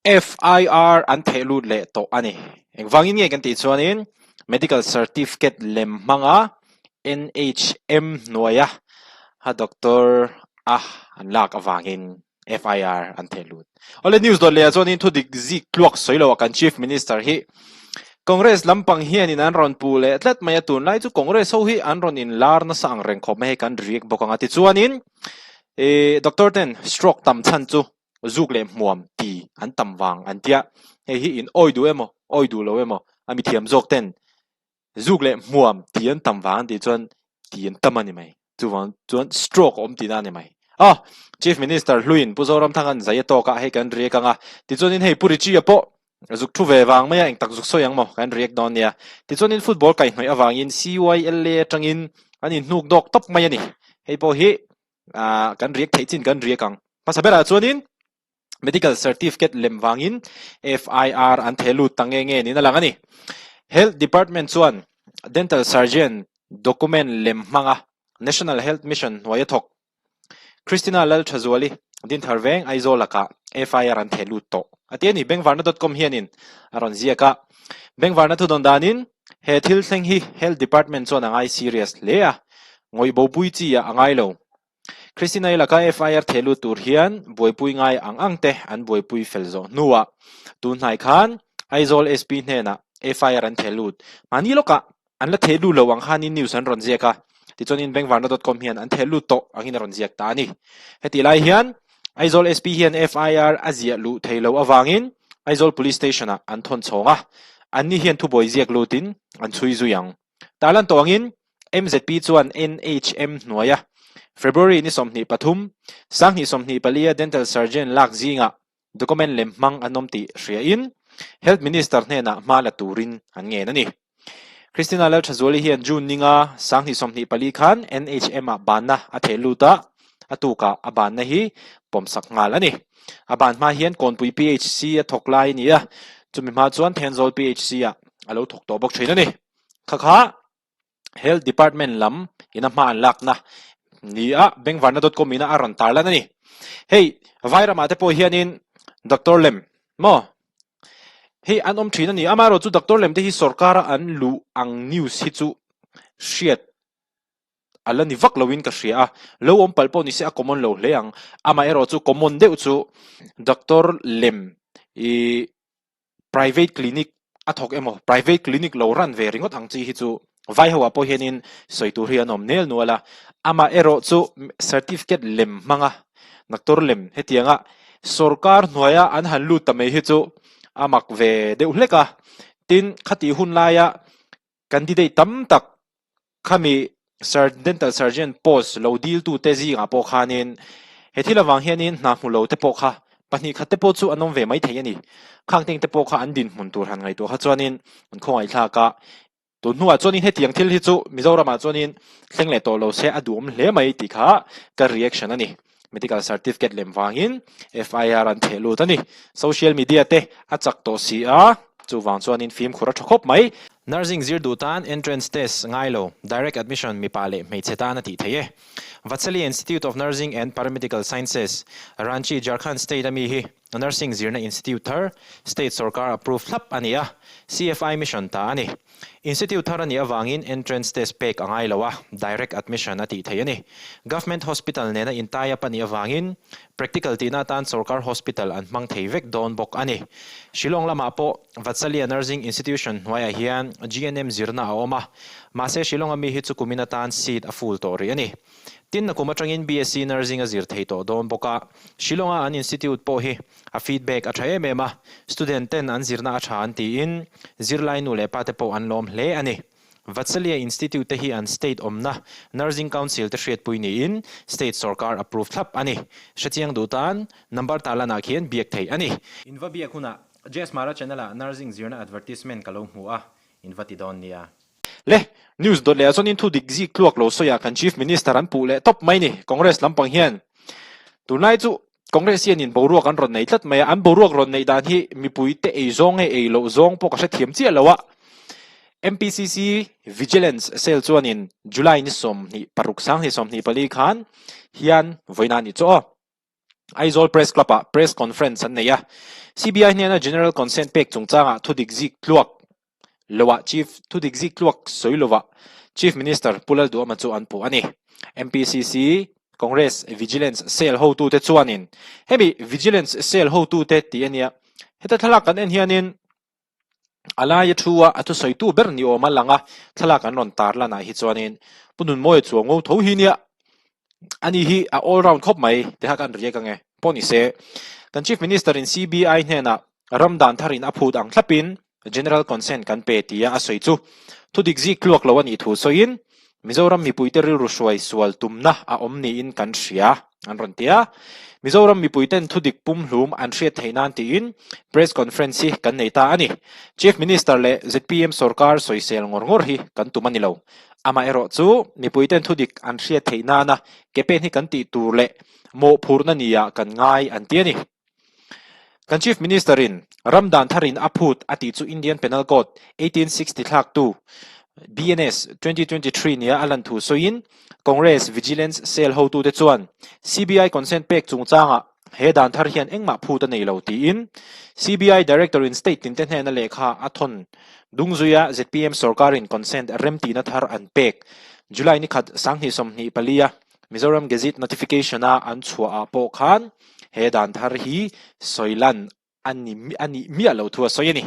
FIR an theh lut leh tawh a ni. Engvangin nge kan tih chuanin Medical Certificate lem hmanga NHM hnuaia a doctor a an lak avangin FIR an theh lut. Awle news dawt leh ah chuanin thudik zik tluak sawi loh a kan Chief Minister hi Congress lampang hianin an rawn puh leh tlat mai a, tunlai chu Congress ho hi an rawn inlar nasa ang reng khawp mai hei kan react bawk ang a tichuanin ih doctor ten stroke tam chhan chu zuk leh hmuam ti an tam vang an tia hei hi in awi duh emaw awi duh lo emaw a mithiam zawk ten zuk leh hmuam ti an tam vang an tih chuan ti an tam a ni mai chuvang chuan stroke a awm tihna a ni mai a chief minister hluin pu Zoramthanga'n zai a tawk a hei kan react ang a tichuanin hei pu Richie-a pawh zuk thu ve vang mai a eng tak zuk sawi ang maw kan react dawn nia tichuanin football kaihhnawih avangin CYLA atangin an inhnuk dawk tawp mai a ni hei pawh hi ah kan react theih chin kan react ang hmasa berah chuanin Medical certificate lem vangin FIR an theh lut ta nge nge niin a lang a ni. Health Department chuan Dental Surgeon document lem hmanga National Health Mission hnuaia thawk Christina Lalthazuali Dinthar Veng Aizawl lakah FIR an theh lut tawh a ti a ni. Bengvarna dot com hianin a rawn ziak a. Bengvarna thudawn danin he thil thleng hi Health Department chuan a ngai serious hle a, ngawih bopui chi ah a ngai lo. Christina-i laka FIR theh lut tur hian buaipui ngai ang ang te an buaipui fel zawh hnuah tun hnai khan Aizawl SP hnenah FIR an theh lut. Mahni lawkah an la theh lut lo ang khanin news an rawn ziak a, tichuanin Bengvarna dot com hian an theh lut tawh angin a rawn ziak ta a ni. Hetih lai hian Aizawl SP hian FIR a ziah luh thei lo avangin Aizawl Police Station-ah an thawn chhawng a, anni hian thubuai ziak lutin an chhui zui ang. Tarlan tawh angin MZP chuan NHM hnuaia February ni 23, 2024 a Dental Surgeon lak zingah document lem hmang an awm tih hriain Health Minister hnenah hma la turin an ngen a ni. Christina Lalthazuali hian June ninga 2024 khan NHM-ah banna a theh lut a, a tukah a banna hi pawmsak nghal a ni. A ban hma hian Kawnpui PHC a thawk lai a ni a, chumi hma chuan Thenzawl PHC-ah a lo thawk tawh bawk thin a ni. Kha kha Health Department lam ina hma an lakna ni a Bengvarna dot com ina a rawn tarlan a ni. Hei Vairamah te pawh hianin Doctor lem maw hei an awm thin a ni. Amaherawhchu Doctor lem te hi sorkara an luh ang news hi chu hriat a la ni vak loin ka hria a. Lo awm palh pawh ni se a common lo hle ang. Amaherawhchu common deuh chu Doctor lem ih private clinic a thawk emaw private clinic lo ran ve ringawt ang chi hi chu vai ho ah pawh hianin sawi tur hi an awm nel nual a, amah erawh chu certificate lem hmanga doctor lem hetianga sorkar hnuaia an han lut ta mai hi chu a mak ve deuh hlek a, tin khatih hun laia candidate tam tak Khami Dental Surgeon post lo diltute zingah pawh khanin he thil avang hianin hna hmu lo te pawh kha pahnih khat te pawh chu an awm ve maithei a ni. Khang teng te pawh kha an dinhmun tur han ngaihtuah kha chuanin an khawngaihthlak a, tun hnuah chuanin hetiang thil hi chu Mizoramah chuanin thleng leh tawh lo se a duhawm hle mai tih kha ka reaction a ni. Medical certificate lem vangin FIR an theh lut a ni. Social media te a chak tawh si a, chuvang chuanin fimkhur a tha khawp mai. Nursing zir duh tan entrance test ngai lo, direct admission mipa leh hmeichhe tan a tih theih e. Vatsali Institute of Nursing and Paramedical Sciences, Ranchi, Jharkhand State a mi hi nursing zirna institute thar, state sorkar approve thlap a ni a, CFI mission ta a ni. Institute thar a nih avangin entrance test pek a ngai lo a, direct admission a tih theih a ni. Government Hospital nena in tie up a nih avangin practical tihna atan sorkar hospital an hmang thei vek dawn bawk a ni. Shillong lamah pawh Vatsalia Nursing Institution hnuaiah hian GNM zirna a awm a, mahse Shillong-a mi hi chu kumin atan seat a full tawh rih a ni. Tin, a kum atangin BSc Nursing a zir thei tawh dawn bawk a, Shillong-a an institute pawh hi a feedback a tha em em a, student ten an zirna a tha an tiin zirlai nu leh pa te pawh an lawm hle a ni. Vatsalia Institute te hi an state awmna Nursing Council te hriatpui niin state sorkar approve thlap a ni. Hrechiang duh tan number tarlanah khian biak theih a ni. In va biak hunah Jazz Mara channel ah nursing zirna advertisement ka lo hmu a, in va ti dawn nia. Le, news dawt leh ah chuanin thu dik zik tluak lo sawi ah kan Chief Minister an puh leh tawp mai ni, Congress lampang hian tunlai chu Congress hianin boruak an rawn nei tlat mai a, an boruak rawn neih dan hi mipui te ei zawng nge ei loh zawng pawh ka hrethiam chiah lo a. MPCC Vigilance Cell chuanin July ni 26 24 khan hian vawiin a ni chu aw. Aizawl Press Club-ah Press Conference an nei a. CBI hnena General Consent pek chungchangah thudik zik tluak loah Chief thudik zik tluak sawi lovah Chief Minister Pu Lalduhama chu an puh a ni. MPCC Congress Vigilance Cell hotute chuanin hemi Vigilance Cell hotute tih a nia. Heta thlalak kan en hianin A laia thu a, a thusawitu ber ni awm a lang a, thlalak an rawn tar lanah hi chuanin Pu Nunmawia chuang ngo tho hi nia, ani hi a all round khawp mai tiha kan riak ange pawh ni se. Kan Chief Minister in CBI hnenah ram dan tharin a phut ang thlapin General Consent kan pe tia a sawi chu thudik zik tluak lo a nih thu sawiin Mizoram mipuite rilru hruai sual tumna a awm niin kan hria, an rawn ti a. Mizoram mipuiten thudik pumhlum an hriat theih nan tiin Press Conference hi kan nei ta a ni. Chief Minister leh zpm sorkar sawisel ngawr ngawr hi kan tum a ni lo. Amaherawhchu, mipuiten thudik an hriat theih nana ke pen hi kan tih tur leh mawhphurhna nia kan ngai an ti a ni. Kan Chief Minister in ram dan thar in a phut a tih chu Indian Penal Code 1860 thlaktu BNS 2023 nia a lan thu sawiin Congress Vigilance Cell hotute chuan CBI consent pek chungchangah he dan thar hian engmah phut a nei lo tiin CBI Director in state tinte hnena lehkha a thawn dungzuia zpm sorkarin consent remtihna thar an pek July ni khat 2024 a Mizoram Gazette Notification-a an chhuahah pawh khan he dan thar hi sawi lan a ni a nih miah lo thu a sawi a ni.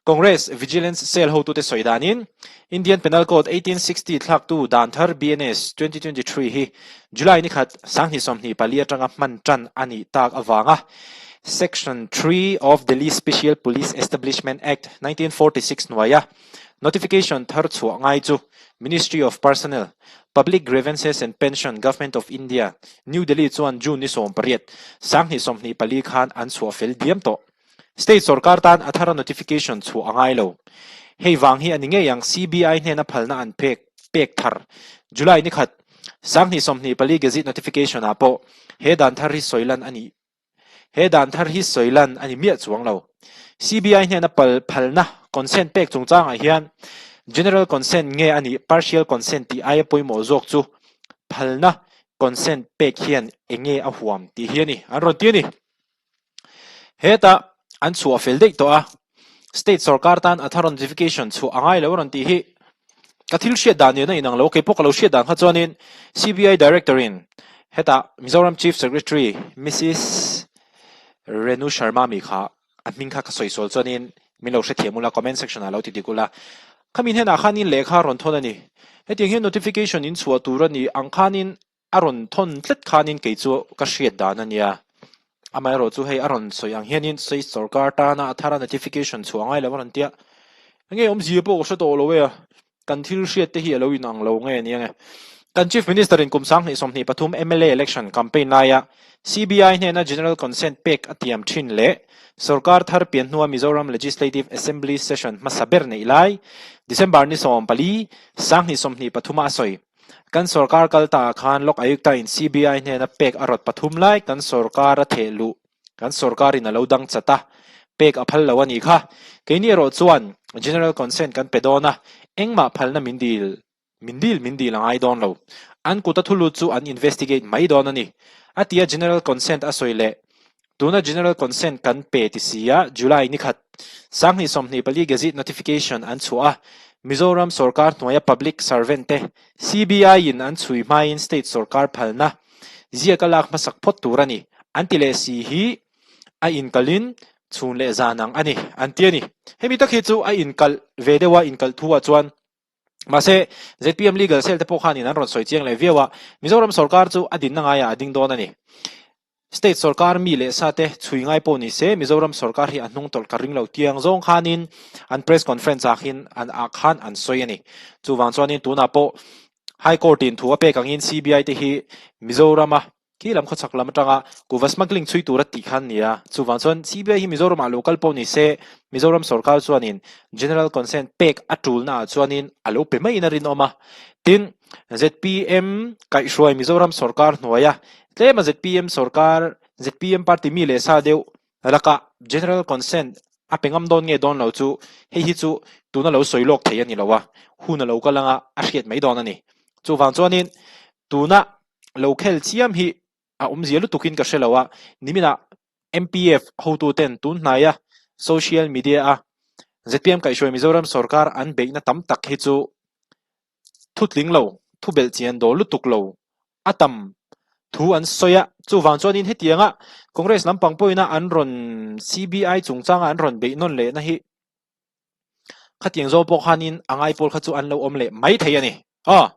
Congress Vigilance Cell hotute sawi danin Indian Penal Code 1860 thlaktu dan thar BNS 2023 hi July ni khat 2024 atanga hman tan a nih tak avanga Section 3 of Delhi Special Police Establishment Act 1946 hnuaia Notification thar chhuah ngai chu Ministry of Personnel, Public Grievances and Pension, Government of India, New Delhi chuan June ni 18, 2024 khan an chhuah fel diam tawh. State sorkar tan a thara notification chhuah a ngai lo. Hei vang hi a ni ngei ang CBI hnena phalna an pek pek thar. July ni khat, 2024 Gazette notification ah pawh he dan thar hi sawi lan a nih He dan thar hi sawi lan a ni miah chuang lo. CBI hnena pal phalna, consent, pek chungchangah hian General Consent nge a nih Partial Consent tih aia pawimawh zawk chu phalna, consent, pek hian enge a huam tih hi a ni, an rawn ti a ni. Hetah an chhuah fel daih tawh a, State sorkar tan a thar notification chhuah a ngai lo a rawn tih hi ka thil hriat dan nen a inang lo. Kei pawh ka lo hriat dan kha chuanin CBI Director in hetah Mizoram Chief Secretary Mrs Renu Sharma mi kha a hming kha ka sawi sual chuanin min lo hrethiam ula comment section ah lo ti dik ula. Khami hnenah khanin lehkha a rawn thawn a ni. Hetiang hian notification in chhuah tur a ni ang khanin A rawn thawn tlat khanin kei chu ka hriat dan a nia. Amaherawh chu hei a rawn sawi ang hianin State sorkar tana a thara notification chhuah ngai lo a rawn tia. Enge awmzia pawh ka hre tawh lo e a, kan thil hriat te hi a lo inang lo nge nia nge. Kan Chief Minister in kum 2023 mla election campaign laia CBI hnena General Consent pek a tiam thin leh sorkar thar pian hnua Mizoram Legislative Assembly session hmasa ber neih lai December ni 14, 2023 a sawi. Kan sorkar kal ta ah khan Lok Ayukta in CBI hnena pek a rawt pathum lai kan sorkar a theh luh kan sorkar in a lo dang chat a, pek a phal lo a nih kha. Keini erawh chuan General Consent kan pe dawn a, engmah phalna min dil min dil min dil a ngai dawn lo. An kut a thu lut chu an investigate mai dawn a ni. A tia General Consent a sawi leh Tuna General Consent kan pe ti si a, July ni khat, 2024 Gazette Notification an chhuah a, Mizoram sorkar hnuaia Public Servant te CBI in an chhui hmain State sorkar phalna ziak a lak hmasak phawt tur a ni, an ti leh si hi a inkalhin chhun leh zan ang a ni, an ti a ni. Hemi tak hi chu a inkalh ve deuh a, inkalh thu ah chuan Mahse, zpm Legal Cell te pawh khanin an rawn sawi chiang leh viau a, Mizoram sorkar chu a dinna ngaiah a ding dawn a ni. State sorkar mi leh sa te chhui ngai pawh ni se, Mizoram sorkar hi a hnung tawlh ka ring lo tiang zawng khanin an press conference ah hin an ah khan an sawi a ni. Chuvang chuanin tunah pawh High Court in thu a pek angin CBI te hi Mizorama Khi lam khawchhak lam atanga kuhva smuggling chhui tur a tih khan nia. Chuvang chuan CBI hi Mizoram ah lo kal pawh ni se, Mizoram sorkar chuanin General Consent pek a tulna ah chuanin a lo pe maiin a rinawm a. Tin, zpm kaihhruai Mizoram sorkar hnuaia tlema zpm sorkar, zpm party mi leh sa deuh lakah General Consent a pe ngam dawn nge dawn lo chu hei hi chu tuna lo sawi lawk thei a ni lo a, hun a lo kal anga a hriat mai dawn a ni. Chuvang chuanin tuna lo khel chiam hi. A awmzia lutukin ka hre lo a, niminah MPF hotuten tun hnaia social media-a zpm kaihhruai Mizoram sorkar an beihna tam tak hi chu thu tling lo, thu belh chian dawl lutuk lo a tam thu an sawi a. Chuvang chuanin hetianga Congress lampang pawhina an rawn CBI chungchanga an rawn beih nawn lehna hi Khatiang zawng pawh khanin a ngai pawl kha chu an lo awm leh mai thei a ni. Aw.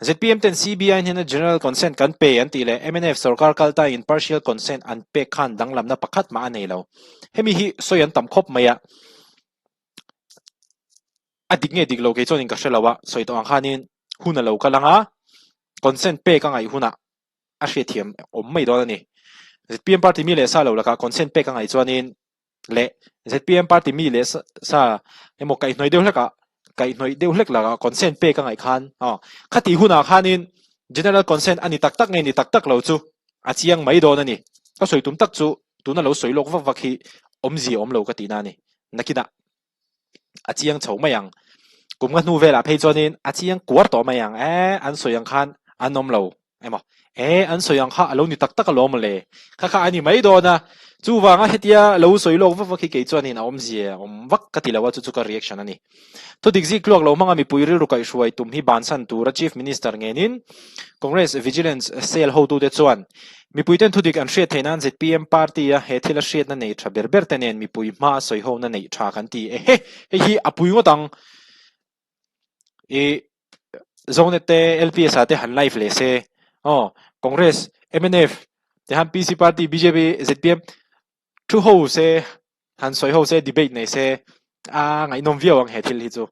Zpm ten CBI hnena General Consent kan pe an tih leh mnf sorkar kalta in Partial Consent an pek khan danglamna pakhat mah a nei lo. Hemi hi sawi an tam khawp mai a. A dik nge dik lo kei chuanin ka hre lo a, sawi tawh ang khanin hun a lo kal ang a, consent pek a ngaih hunah a hriatthiam awm mai dawn a ni. Zpm party mi leh sa lo lakah consent pek a ngaih chuanin leh zpm party mi leh sa emaw kaihhnawih deuh hlek ah kaihhnawih deuh hlek lakah consent pek a ngaih khan aw khati hunah khanin general consent a ni tak tak nge ni tak tak lo chu a chiang mai dawn a ni. Ka sawi tum tak chu tuna lo sawi lawk vak vak hi awmzia awm lo ka tihna a ni. Nakinah a chiang chho mai ang. Kum nga hnu velah phei chuanin a chiang kuar tawh mai ang. E, an sawi ang khan an awm lo emaw? E, an sawi ang kha a lo ni tak tak alawm mawle. Kha kha a ni mai dawn a. Chuvanga hetia lo sawi lawk vak vak hi kei chuanin a awmzia awm vak ka ti lo a, chu chu ka reaction a ni. Thudik zik tluak lo hmanga mipui rilru kaihhruai tum hi bansan tura Chief Minister ngenin Congress Vigilance Cell hotute chuan mipuiten thudik an hriat theih nan zpm party-a he thil a hriatna nei tha ber ber te nen mipui hma a sawihona neih tha kan ti e. He hei hi a pui ngawt ang. I Zonet te LPS ah te han live leh se aw Congress, mnf te han PC party, bjp, zpm thu ho se han sawi ho se debate nei se a ngaihnawm viau ang he thil hi chu.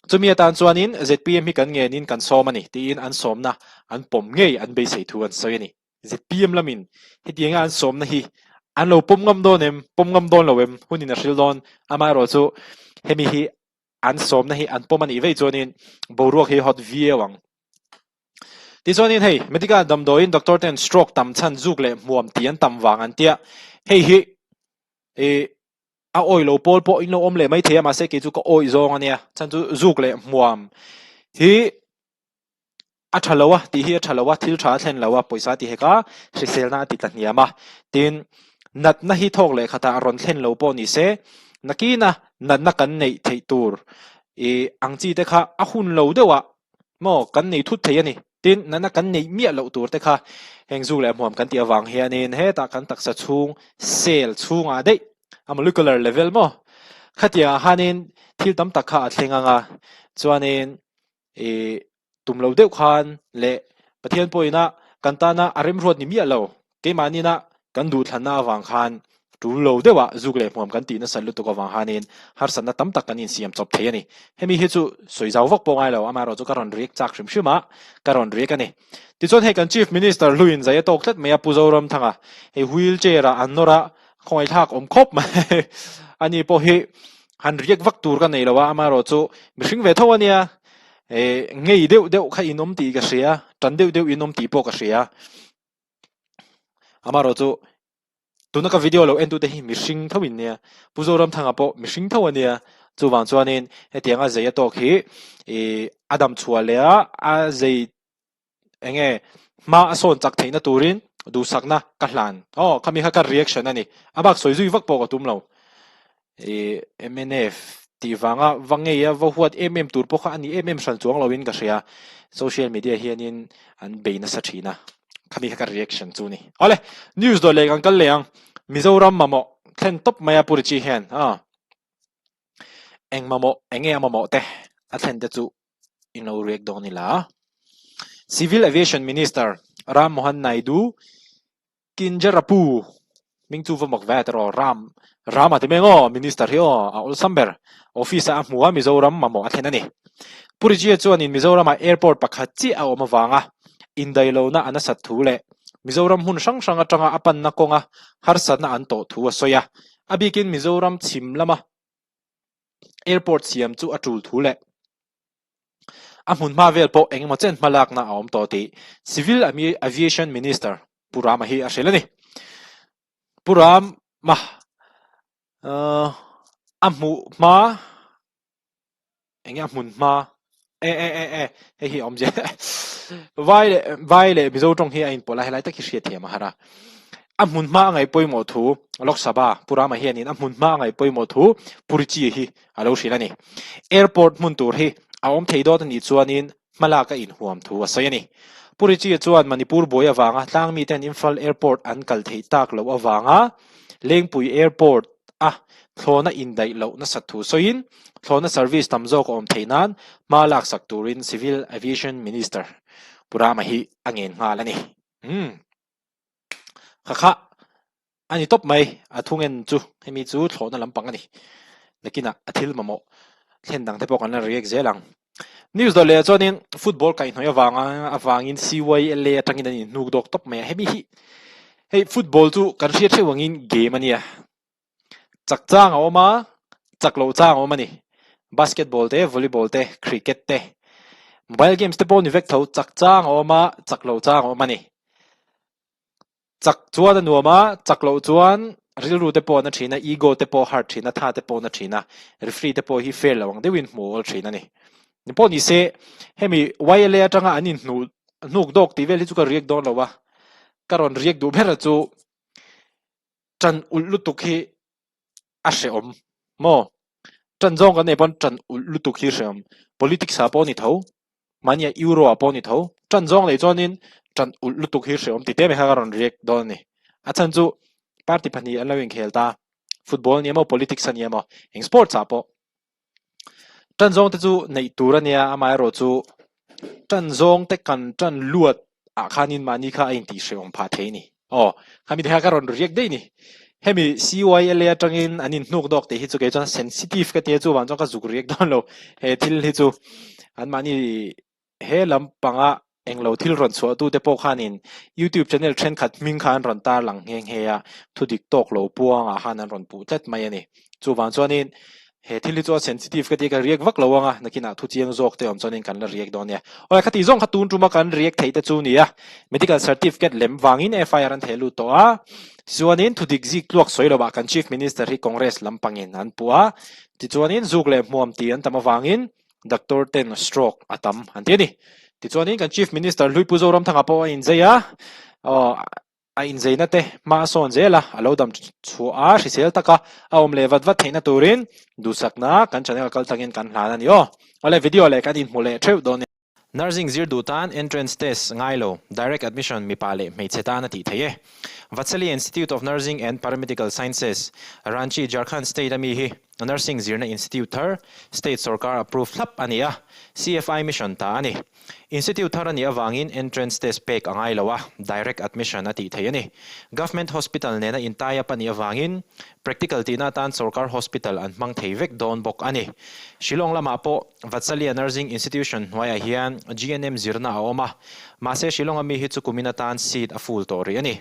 Chumi atan chuanin zpm hi kan ngenin kan sawm a ni tiin an sawmna an pawm ngei an beisei thu an sawi a ni. Zpm lamin hetianga an sawmna hi an lo pawm ngam dawn em, pawm ngam dawn lo em hunin a hril dawn. Amaherawh chu hemi hi an sawmna hi an pawm a nih vei chuanin boruak hi hot viau ang. Tichuanin hei medical damdawiin doctor ten stroke tam chhan zuk leh hmuam tih an tam vang an tia. Hei hi ih a awih lo pawl pawh in lo awm leh mai thei a mahse kei chu ka awih zawng a nia. Chhan chu zuk leh hmuam hi a tha lo a tih hi a tha lo a thil tha a thlen lo a pawisa a ti hek a hriselna a ti tla hniam a. Tin natna hi thawk leh khatah rawn thlen lo pawh ni se nakina natna kan neih theih tur ih ang chi te kha a hun lo deuh ah Maw, kan nei thut thei a ni. Tin, nana kan neih miah loh tur te kha heng zuk leh hmuam kan tih avang hianin hetah kan taksa chhung cell chhungah daih a molecular level maw khatiangah khanin thil tam tak kha a thleng ang a, chuanin ih tum lo deuh khan leh Pathian pawhina kan tana a remruat ni miah lo Keimahniina kan duhthlanna avang khan tul lo deuhah zuk leh hmuam kan tih nasat lutuk avang khanin harsatna tam tak kan insiam chawp thei a ni. Hemi hi chu sawi zau vak pawh ngai lo, amaherawh chu ka rawn riak chak hrim hrim a, ka rawn riak a ni. Tichuan hei kan Chief Minister hluin zai a tawk tlat mai a, Pu Zoramthanga hei wheel chair ah an nawr a, khawngaihthlak awm khawp mai ani pawh hi han riak vak tur ka nei lo a, amaherawh chu mihring ve tho a nia, ngei deuh deuh kha in awm tih ka hria, tan deuh deuh in awm tih pawh ka hria. Amaherawh chu tuna ka video lo entute hi mihring tho in nia, Pu Zoramthanga pawh mihring tho a nia, chuvang chuanin hetianga zei a tawk hi ih a dam chhuah leh a, a zei eng nge hma a sawn chak theihna turin duhsakna ka hlan. Aw khami kha ka reaction a ni, a bak sawi zui vak pawh ka tum lo. Ih mnf tih vanga va ngei a va huat em em tur pawh kha a ni em em hran chuang loin ka hria social media hianin an bei nasa thin a khami kha ka reaction chu ni awle news dawh leh kan kal leh ang Mizoram mamawh thlen tawp mai a Pu Richie hian a eng mamawh eng nge a mamawh te a thlen te chu in lo react dawn ila Civil Aviation Minister Ram Mohan Naidu Kinjarapu hming chu va mak ve tawh Ram Rama ti mai ang aw Minister hi aw a awlsam ber Office ah a hmu a Mizoram mamawh a thlen a ni. Pu Rijia chuanin Mizoramah airport pakhat chiah a awm avanga indailohna a nasat thu leh Mizoram hmun hrang hrang atanga a panna kawnga harsatna an tawh thu a sawi a, a bikin Mizoram chhim lama airport siam chu a tul thu leh A hmun hma vel pawh engemaw chen hmalakna a awm tawh tih Civil Aviation Minister Pu Rama hi a hrilh a ni. Pu Rama a hmuh hma enge a hmun hma e e e e hei hi a awmzia. Vai leh vai leh Mizo tawng hi a inpawlh a, helai tak hi hriat thiam a har a. A hmun hma a ngaih pawimawh thu Lok Sabha Pu Rama hianin a hmun hma a ngaih pawimawh thu Pu Richie hi a lo hrilh a ni. Airport hmun tur hi a awm thei dawt a nih chuanin hmalak a inhuam thu a sawi a ni. Pu Richie chuan Manipur buai avanga tlangmiten Imphal Airport an kal theih tak loh avanga Lengpui Airport a thlawna indaih loh nasat thu sawiin thlawna service tam zawk a awm theih nan hma laksak turin Civil Aviation Minister Pu Rama hi a ngen nghal a ni. Umm. Kha kha a ni tawp mai, a thungen chu hemi chu thlawhna lampang a ni. Nakinah a thil mamawh thlen dang te pawh kan la react zel ang. News dawh leh ah chuanin football kaihhnawih avanga avangin CYLA atangin an inhnuk dawk tawp mai a, hemi hi hei football chu kan hriat hreuh angin game a nia. Chak chang a awm a, chak loh chang a awm a ni. Basketball te, volleyball te, cricket te, mobile games te pawh ni vek tho, chak chang a awm a, chak loh chang a awm a ni. Chak chuan a nuam a, chak loh chuan rilru te pawh a na thin a, ego te pawh a hurt thin a, tha te pawh a na thin a, referee te pawh hi fair lo ang deuhin hmu awl thin a ni. Ni pawh ni se, hemi YLA atanga an inhnuh hnuk dawk tih vel hi chu ka react dawn lo a, ka rawn react duh ber chu ṭan ulh lutuk hi a hrehawm maw? Ṭan zawng kan nei pawn ṭan ulh lutuk hi hrehawm. Politics ah pawh a ni tho, mahnia Euro ah pawh a ni tho. Ṭan zawng nei chuanin ṭan ulh lutuk hi hrehawm ti te mai kha ka rawn react dawn a ni. A chhan chu party pahnih an lo inkhel ta, football a ni emaw politics a ni emaw eng sports ah pawh. Ṭan zawng te chu neih tur a nia, amaherawh chu ṭan zawng te kan ṭan luat ah khanin mahni kha a intih hrehawm phah thei a ni. Aw, khami te kha ka rawn riak daih a ni. Hemi CYLA atangin an inhnuk dawk tih hi chu kei chuan sensitive ka tia chuvang chuan ka zuk riak dawn lo. He thil hi chu anmahni He lampanga englo thil rawn chhuahtute pawh khanin YouTube channel thenkhat hming kha an rawn tarlang nghe nghe a, thudik tawk lo puangah khan an rawn puh tlat mai a ni. Chuvang chuanin he thil hi chu a sensitive ka ti a, ka react vak lo ang a, nakinah thu chiang zawk te awm chuanin kan la react dawn nia. Awle khati zawng kha tun tuma kan react theih te chu nia, medical certificate lem vangin FIR an theh lut tawh a, tichuanin thudik zik tluak sawi lovah kan Chief Minister hi Congress lampangin an puh a, tichuanin zuk leh hmuam tih an tam avangin Doctor ten stroke a tam an ti a ni. Tichuanin kan Chief Minister Hlui Pu Zoramthanga pawh a inzei a, aw a inzeina te hma a sawn zel a, a lo dam chhuah a, hrisel taka a awm leh vat vat theihna turin duhsakna kan channel kal tlangin kan hlan a ni aw. Awle video leh kan inhmu leh theuh dawn e. Nursing zir duh tan entrance test ngai lo, direct admission mipa leh hmeichhe tan a tih theih e. Vatsali Institute of Nursing and Paramedical Sciences, Ranchi, Jharkhand State a mi hi Nursing zirna institute thar, state sorkar approve thlap a ni a, CFI mission ta a ni. Institute thar a nih avangin entrance test pek a ngai lo a, direct admission a tih theih a ni. Government hospital nena in tie up a nih avangin practical tihna atan sorkar hospital an hmang thei vek dawn bawk a ni. Shillong lamah pawh Vatsalia Nursing Institution hnuaiah hian GNM zirna a awm a, mahse Shillong a mi hi chu kumin atan seat a full tawh rih a ni.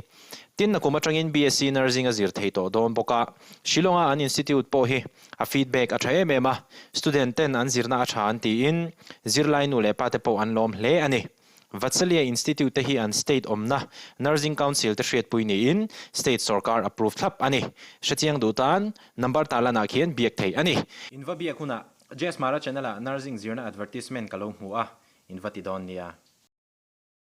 Tin, nakum atangin BSc Nursing a zir thei tawh dawn bawk a, Shillong-a an institute pawh hi a feedback a tha em em a, student ten an zirna a tha an tiin zirlai nu leh pa te pawh an lawm hle a ni. Vatsalia Institute te hi an state awmna Nursing Council te hriatpui niin state sorkar approve thlap a ni. Hrechiang duh tan number tarlanah khian biak theih a ni. In va biak hunah Jazz Mara channel-ah Nursing zirna advertisement ka lo hmu a, in va ti dawn nia.